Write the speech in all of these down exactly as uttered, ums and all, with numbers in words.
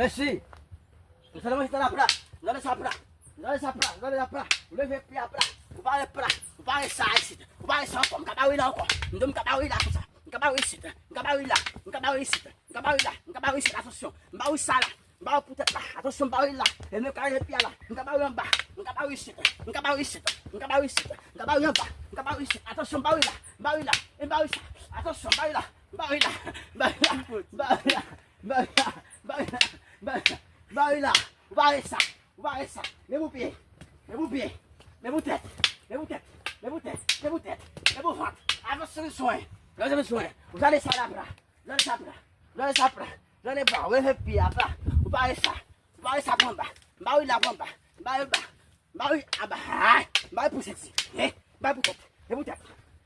Mèsi. Ou sa nan manje tan la pra. Gade sa pra. Gade sa pra. Gade sa pra. Ou leve pye a pra. Ou bare pra. Ou bare sa isit. Ou bare sa ankò. M ka ba wi la ankò. M di w m ka ba wi la konsa. M ka ba wi isit. M ka ba wi la. M ka ba wi isit. M ka ba wi la. M ka ba wi isit. Atansyon. M ba wi sa la. M ba wi pou tèt la. Atansyon, m ba wi la. E m ka leve pye a la. M ka ba wi anba. M ka ba wi isit. M ka ba wi isit. M ka ba wi isit. M ka ba wi anba. M ka ba wi isit. Atansyon, m ba wi la. M ba wi la. E m ba wi sa. Atansyon, m ba wi la. M ba wi la. M ba wi la. M ba wi la. Ba wi la, ba wi la, ba wi la, ba wi la. Ou pa wè sa, ou pa wè sa. Men pou pye, men pou pye, men pou tèt, men pou tèt, men pou tèt, men pou tèt, men pou vant. Avanse bezwen, avanse bezwen. Ou gade sa la pra, gade sa pra, gade sa pra, gade pra. Ou leve pye a pra, ou pa wè sa, ou pa wè sa pou anba. M ba wi la pou anba, m ba wi anba. M ba wi anba, m ba wi pou senti, men m ba wi pou tèt, men pou tèt,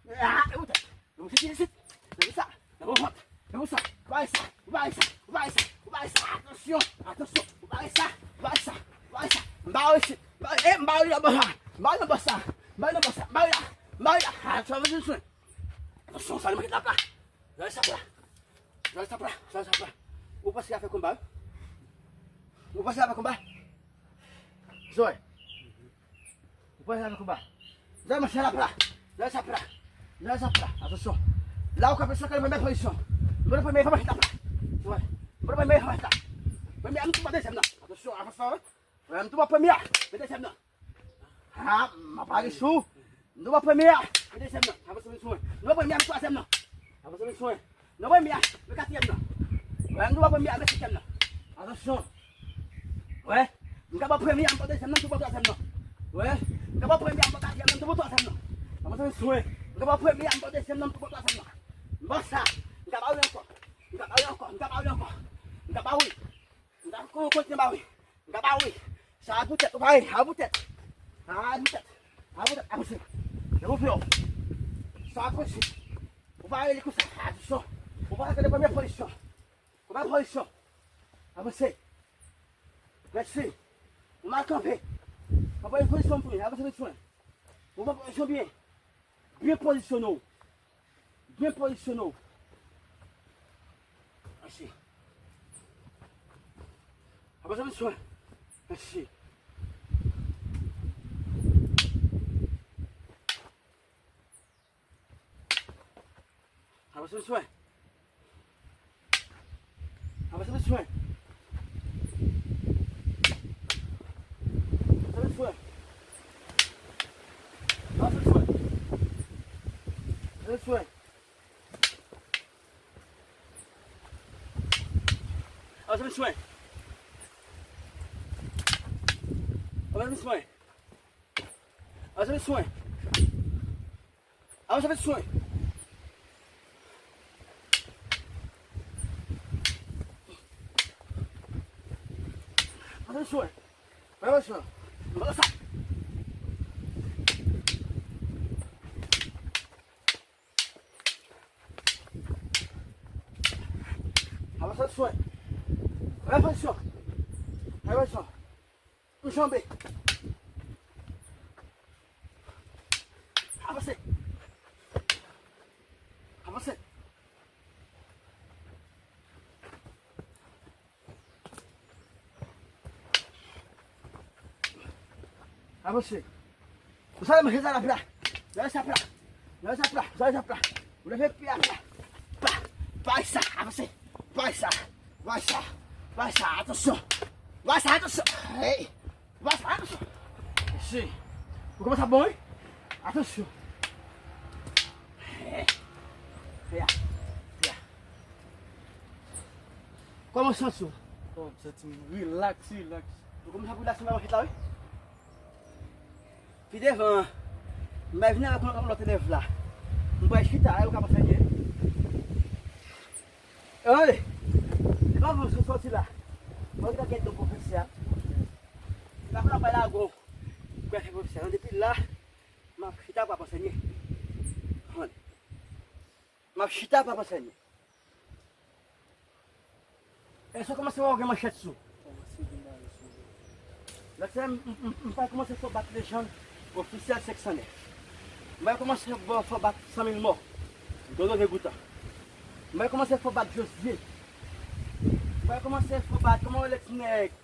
men pou tèt. Nan pou senti isit. Nan pou sa. Nan pou vant. Nan pou sa. Ou pa wè sa. Ou pa wè sa. Ou pa wè sa. Ou pa wè sa. Atansyon. Atansyon. Ou pa wè sa. Ou pa wè sa. Ou pa wè sa. M ba wi isit. M ba wi, e, m ba wi anba sa. M ba wi anba sa. M ba wi anba sa. M ba wi la. M ba wi la. Atansyon, atansyon. Atansyon, sa li manke la pla. Zòrèy sa pla. Zòrèy sa pla. Zòrèy sa pla. Ou panse y a fè konba wi? Ou panse y a fè konba? Zòrèy. Ou pa janm konba. Zòrèy manchè la pla. Zòrèy sa pla. Zòrèy sa pla. Atansyon. La ou kanpe sou premyè pozisyon. M pran premyè, fè manchè la pla. Zòrèy. M pran premyè, fè manchè la. Premyè a m tou pran dezyèm nan. Atansyon, avanse wi. Premyè a m tou pran premyè a. Men dezyèm nan. Ha, m ap ale sou. M tou pran premyè a. Men dezyèm nan. Avanse vin sou mwen. M tou pran premyè a, men twazyèm nan. Avanse vin sou mwen. Nou premye a, men katriyèm nan. Wè, nou pa premye a, men senkyèm nan. Atansyon. Wè, m ka ba w premye a, m ba w dezyèm nan, m tou ba w twazyèm nan. Wè, m ka ba w premye a, m ba w katriyèm nan, m tou ba w twazyèm nan. Avanse vin sou mwen. M ka ba w premye a, m ba w dezyèm nan, m tou ba w twazyèm nan. M ba w sa. M ka ba w li ankò. M ka ba w li ankò. M ka ba w li ankò. M ka ba w li. M ka kontinye ba w li. M ka ba w li. Sa a pou tèt, ou pare, a pou tèt. A pou tèt. A pou tèt. Avanse. Leve pye w. Sa a pou tèt. Ou pa rele konsa. Atansyon. Ou pa rele premye pozisyon. Premye pozisyon. Avanse. Mèsi. Ou mal kanpe. Ou pa rele pozisyon pou mwen. Avanse vin sou mwen. Ou pa pozisyon byen. Byen pozisyone w. Byen pozisyone w. Mèsi. Avanse vin sou mwen. Mèsi. Avanse vin sou mwen. Avanse vin sou mwen. Avanse vin sou mwen. Avanse vin sou mwen. Avanse vin sou mwen. Avanse vin sou mwen. Avanse vin sou mwen. Avanse vin sou mwen. Avanse vin sou mwen. Avanse vin sou mwen. Avanse vin sou mwen. Avanse swen. Refleksyon. Refleksyon. Yon janbe. Avanse. Avanse. Avanse. Ou sa manje sa la pla. Zòrèy sa pla. Zòrèy sa pla. Zòrèy sa pla. Ou leve pye a pla. Pla. Bay sa. Avanse. Bay sa. Bay sa. Bay sa. Atansyon. Bay sa. Atansyon. Hey. Bay sa. Atansyon. Mèsi. Ou kòmanse ap bon, wi. Atansyon. Hey. Hey. Hey. Kòman w santi w? Oh, m santi m rilaks, rilaks. Ou kòmanse ap rilaks anba manchèt la, wi. Pi devan, m va vin avèk yon lòt elèv la. M pral chita, e ou k ap ansèye. E, tande, depi anvan m sot sòti la, mwen te gen do pwofesè a. Se pa pou l ap bay lago. Mwen fè pwofesè a, depi la, m ap chita pou ap ansèye. Tande. M ap chita pou ap ansèye. Èske w kòmanse wè w gen manchèt sou ou? Lòt semèn, m, m, m, m pral kòmanse fè w bat lejann ofisyèl senk san nèf. M pral kòmanse fè w bat san mil mò. Dodo Degoutan. M pral kòmanse fè w bat Jozye. M pral kòmanse fè w bat, kòman w rele ti nèg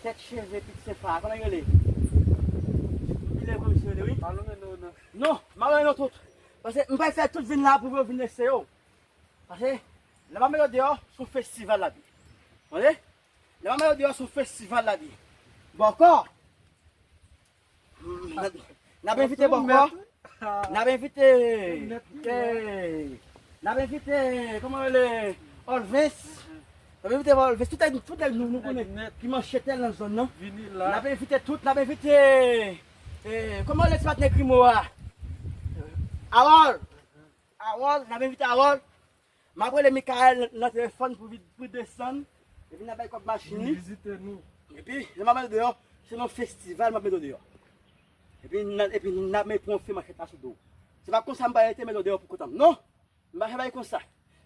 tèt cheve, pit senfa, kòman l rele? M bliye kòman misye rele, wi. Malone, non, non. Non, Malone, non, tout. Paske m pral fè tout vin la pou yo vin eseye w. Paske, lè m ap mete w deyò, se yon festival l ap ye. Tande? Lè m ap mete w deyò, se yon festival l ap ye. Bòkò! N ap envite Bòkò. N ap envite, eh, n ap envite, kòman rele, Olvens. N ap envite Olvens. Tout nèg, tout nèg nou, nou konnen ki manchètè nan zòn nan. N ap envite tout, n ap envite, eh, kòman rele ti patnè Krimo a? Awòl. Awòl, n ap envite Awòl. M ap rele Mikaèl nan telefòn pou vin, pou desann. Epi n ap bay kòb machin li. Vin vizite nou. Epi, lè m ap mete w deyò, se nan festival m ap mete w deyò. Epi, n a, epi n ap mete yon fè manchèt la sou do w. Se pa konsa m pral rete mete w deyò pou kontan m. Non! M pa fè bagay konsa.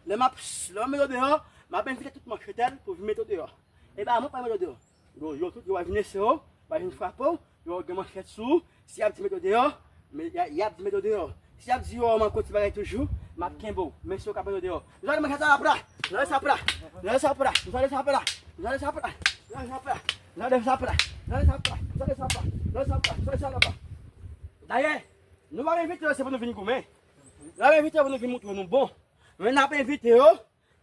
Lè m ap, lè m ap mete w deyò, m ap envite tout manchètè pou vin mete w deyò. E pa mwen k pral mete w deyò. Yo, yo tout, yo va vin eseye w, va vin frape w, yo gen manchèt sou ou, si y ap di mete w deyò, men y a, y ap di mete w deyò. Si y ap di yo manke w ti bagay toujou, m ap kenbe w, men si yo ka mete w deyò. Nou ale manchèt sa la pra, nou ale sa pra, nou ale sa pra, nou ale sa pra, nou ale sa pra, nou ale sa pra, nou ale sa pra, nou ale sa pra, nou ale sa pra, nou ale sa pra, nou ale sa pra. Dayè, nou pa envite yo, se pou nou vin goumen. Nou pa envite yo pou nou vin montre nou bon. Men n ap envite yo,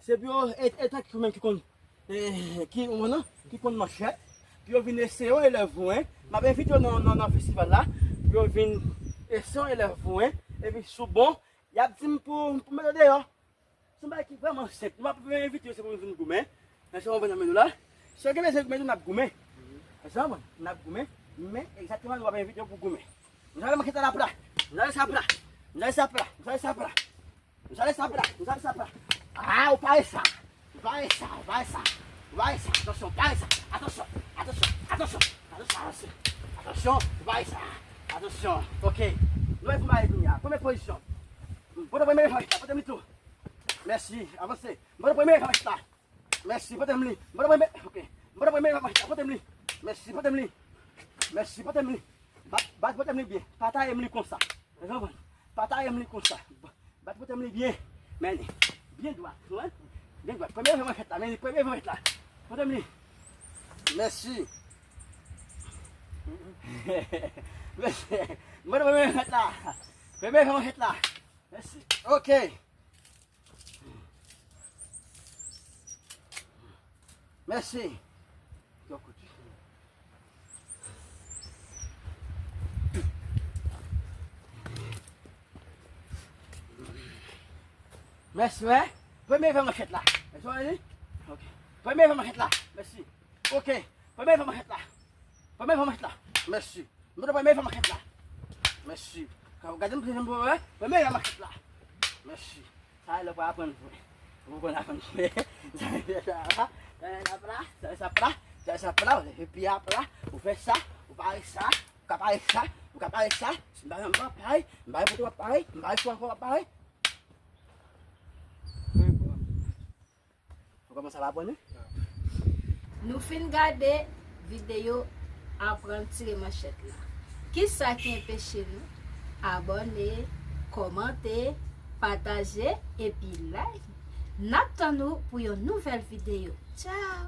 se pou yo, e, e tankou menm ki konn, e, ki, ou konprann, ki konn manchèt, pou yo vin eseye yon elèv ou, en. M ap envite yo nan, nan, nan festival la, pou yo vin eseye yon elèv ou, en. Epi si w bon, y ap di m pou, pou mete w deyò. Se yon bagay ki vrèman senp. Nou pa pou envite yo, se pou yo vin goumen. Men se yon bon nan men nou la. Si yo gen bezwen goumen tou, n ap goumen. Mezanmi, n ap goumen. Men egzakteman, nou pa envite yo pou goumen. Nou ale manchèt la pra. Nou ale sa pra. Nou ale sa pra. Nou ale sa pra. Nou ale sa pra. Nou ale sa pra. Ah, ou pa wè sa. Ou pa wè sa. Ou pa wè sa. Ou pa wè sa. Atansyon, ou pa wè sa. Atansyon. Atansyon. Atansyon. Atansyon, avanse. Atansyon, ou pa wè sa. Atansyon. Ok. Nou wè pou m ale kounye a. Premye pozisyon. Pote premye manchèt la. Pote m li tou. Mèsi. Avanse. Pote premye manchèt la. Mèsi, pote m li. Pote premye, ok. Pote premye manchèt la, pote m li. Mèsi, pote m li. Mèsi, pote m li. Bat, bat, pote m li byen. Pataje m li konsa. Ou konprann? Pataje m li konsa. Bat, pote m li byen. Men li. Byen dwat, ou konprann? Byen dwat. Premye manchèt la, men li, premye manchèt la. Pote m li. Mèsi. Mèsi. Pote premye manchèt la. Premye manchèt la. Mèsi. Ok. Mèsi. Mèsi, wè. Premye fè manchèt la. Mèsi, wè, li? Ok. Premye fè manchèt la. Mèsi. Ok. Premye fè manchèt la. Premye fè manchèt la. Mèsi. Mwen te premye fè manchèt la. Mèsi. Ka w gade m, premye fè manchèt la. Mèsi. Sa lè w pa aprann jwe. Ou konn aprann jwe. Sa lè sa la. Sa lè sa pla. Sa lè sa pla. Sa lè sa pla. Ou leve pye a pla. Ou fè sa. Ou pare sa. Ou ka pare sa. Ou ka pare sa. Si m pa janm pare, m pa pote w ap pare. M pa fè ankò w ap pare. Ou kòmanse ap aprann, wi? Nou fin gade videyo aprann tire manchèt la. Kisa ki anpeche nou abòne, kòmante, pataje epi like? N ap tann ou pou yon nouvèl videyo. Tchao!